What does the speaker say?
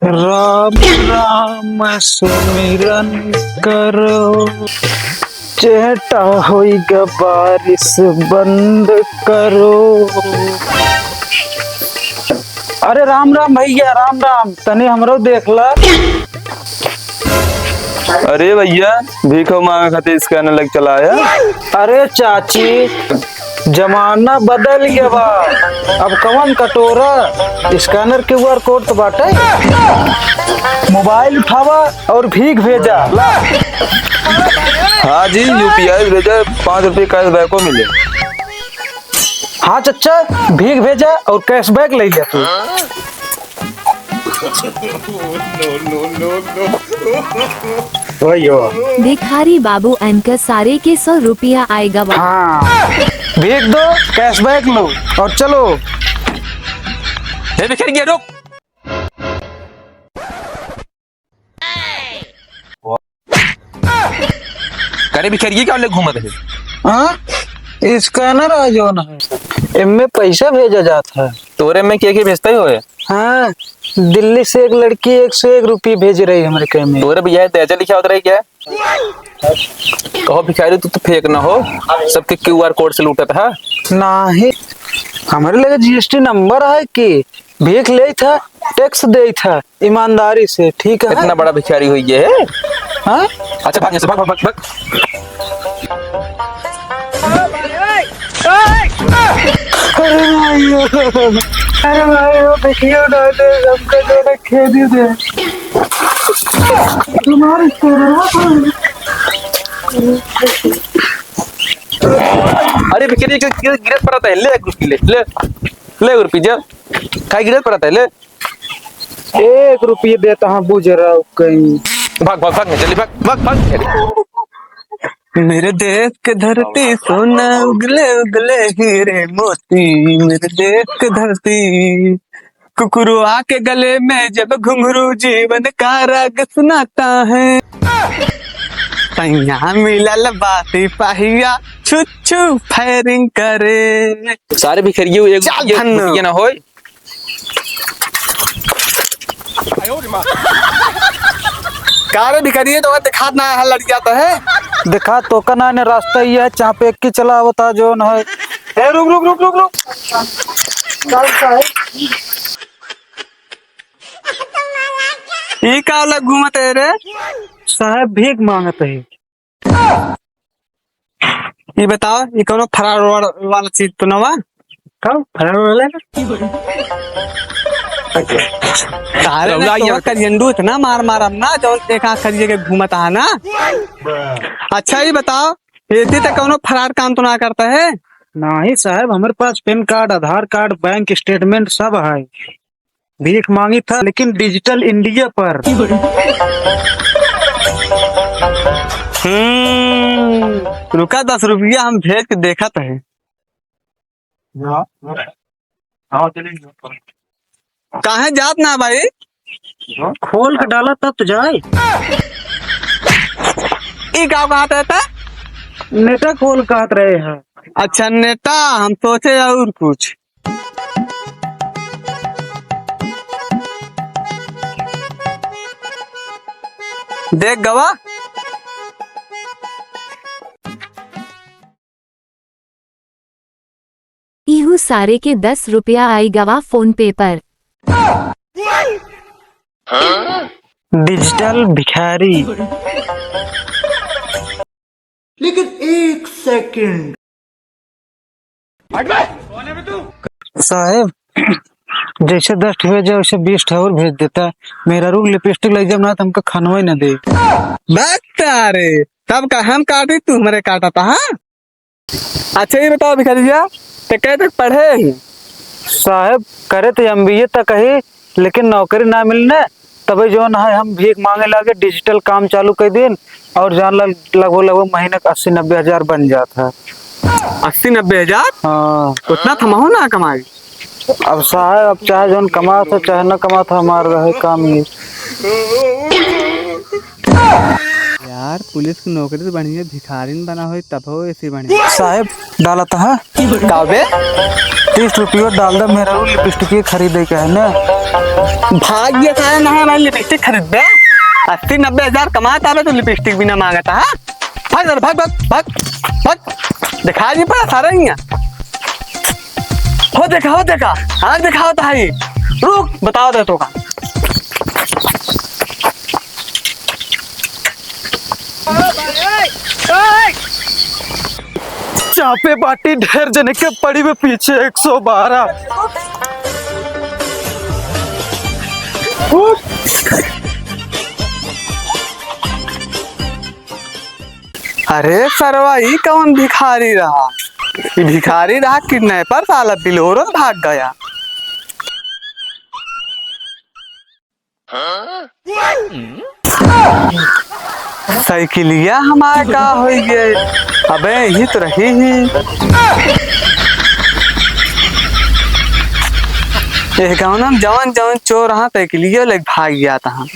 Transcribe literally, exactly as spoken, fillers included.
राम राम सुमिरन करो, चेटा होइगा बारिश बंद करो। अरे राम राम भइया, राम राम, तनी हमरो देख ला। अरे भइया, भीख माँगे खातिर scanner लेके चला आया। अरे चाची, जमाना बदल गया बा। अब कवन कटोरा, scanner, QR code तो बाटे। मोबाइल उठावा और भीख भेजा। हाँ जी, UPI भेजा, पाँच रुपये cashback को मिले। हाँ चच्चा, भीख भेजा और cashback ले लिया तू। वही हो। भिखारी बाबू, एनका सारे के सौ रुपया आएगा बा। हाँ, भीख दो, cashback लो और चलो। हे भिखारी, रुक। करे भिखारी, ये का ले घूमत है? हाँ, scanner आ जौन है, एमे पैसा भेजा जात है। तोरे में के के भेजता ही होए? हाँ, दिल्ली से एक लड़की एक सौ एक रुपये भेज रही हमरे के में। तोरे भैया दहेज लिखा होत रही क्या? कहो भिखारी, तू तो fake ना हो, सबके QR code से लूटत है। नाही, हमरे लगे GST number है कि भीख लेत है, tax देत है ईमानदारी से, ठीक है? इतना बड़ा भिखारी हुई ये है? हाँ? अच्छा, भाग यहाँ से, भाग, भाग, भाग, भाग। अरे भाइयों, अरे भाइयों, देखियो ना, दे, हमको जोड़ा खेदी दे। तुम्हारे चेहरा पर अरे भिखारी, गिर-, गिर-, गिरत पड़त है, ले एक रुपये, ले, ले, ले एक रुपये, जा, खाई गिरत पड़त है, ले। एक रुपये देता हाँ, बुझ रहा हूँ कहीं। भाग, भाग, भाग, जल्दी भाग, भाग, भाग। मेरे देश के धरती सोना उगले उगले हीरे मोती, मेरे देश के धरती। कुकुरुआ के गले में जब घुंघरू जीवन का राग सुनाता है। सैया मिलल बा सिपाहिया, छु छु firing करे। सारे भिखरियो एक चल रुपया, धन्नो। रुपया ना होय। का रे भिखारी, तो दिखात ना है, लड़ जाता है। दिखा तो का ना ने, रास्ता ही है, चापे के चला आवता जौन है। ए, रुक, रुक, रुक, रुक, रुक। चल, साहब। ई का वाला घूमत है रे? साहब भीख मांगत है। ई बताओ, ई कौनो फरार वाला, वाला चीज तो ना बा? कौन फरार वाला? तारे रउआ ने यहाँ करियंडू इतना मार मार हम ना, जौन एक आँख करिए के घूमत है ना। अच्छा, ई बताओ, एती तक कौनो फरार काम तो ना करता है? नाही साहब, हमरे पास PAN card, आधार card, bank statement सब है। भीख मांगी था, लेकिन digital India पर। हम्म, रुका, दस रुपया हम भेज के देखत है। काहे जात ना भाई? खोल के डाला तब तो जाए। ई का कहत है त? नेटा खोल कहत रहे हैं। अच्छा, नेटा, हम सोचे और कुछ। देख गवा। इहू सारे के दस रुपया आई गवा PhonePe पर। Digital भिखारी। लेकिन एक second। साहेब, जैसे दस ठे भेजे, वैसे बीस ठे और भेज देता। मेहरारू के lipstick लइ जाब ना, तो हमका खनवे न दे। बात तारे, तब का हम काटी, तू हमरे काटा था, हाँ? अच्छा, ये बताओ भिखारी भैया, ते कहे तक पढ़े ही? साहेब, करे तो MBA तक ही, लेकिन नौकरी ना मिलने, तबे जौन है हम भीख मांगे लागे, digital काम चालू कर दिन और जान लग, लगभग, लगभग महीने का अस्सी नब्बे हजार बन जात है। अस्सी नब्बे हजार? हाँ। उतना थमहू ना कमाई। अब साहेब, अब चाहे जौन कमात हो, चाहे ना कमात हो, हमार रहे काम ही। यार, पुलिस की नौकरी तो बढ़िया, भिखारिन बना होई तब हो ऐसी बढ़िया। साहेब, डालत है? का बे? तीस रुपयो डाल दे, मेरा वो लिपस्टिक खरीदे के है ना। भाग ये सारे ना है, मैं लिपस्टिक खरीद बे। अस्सी नब्बे हजार कमाता बे, तो लिपस्टिक भी ना मांगता है। भाग सारे, भाग, भाग, भाग, भाग। दिखा जी पड़ा सारा ही है। हो देखा, हो देखा, आँख दिखावत है। रुक, बतावत है तोका। चापे बाटी ढेर जने के पड़ी बे पीछे एक सौ बारह। अरे सरवा, ई कौन भिखारी रहा? ई भिखारी रहा, किडनैपर साला बिलोरस भाग गया। साइकिलिया हमार का होई गए? अबे, यही तो रही ही। एह गाँव में जवन जवन चोर रहा, साइकिलिया लेके भाग गया था।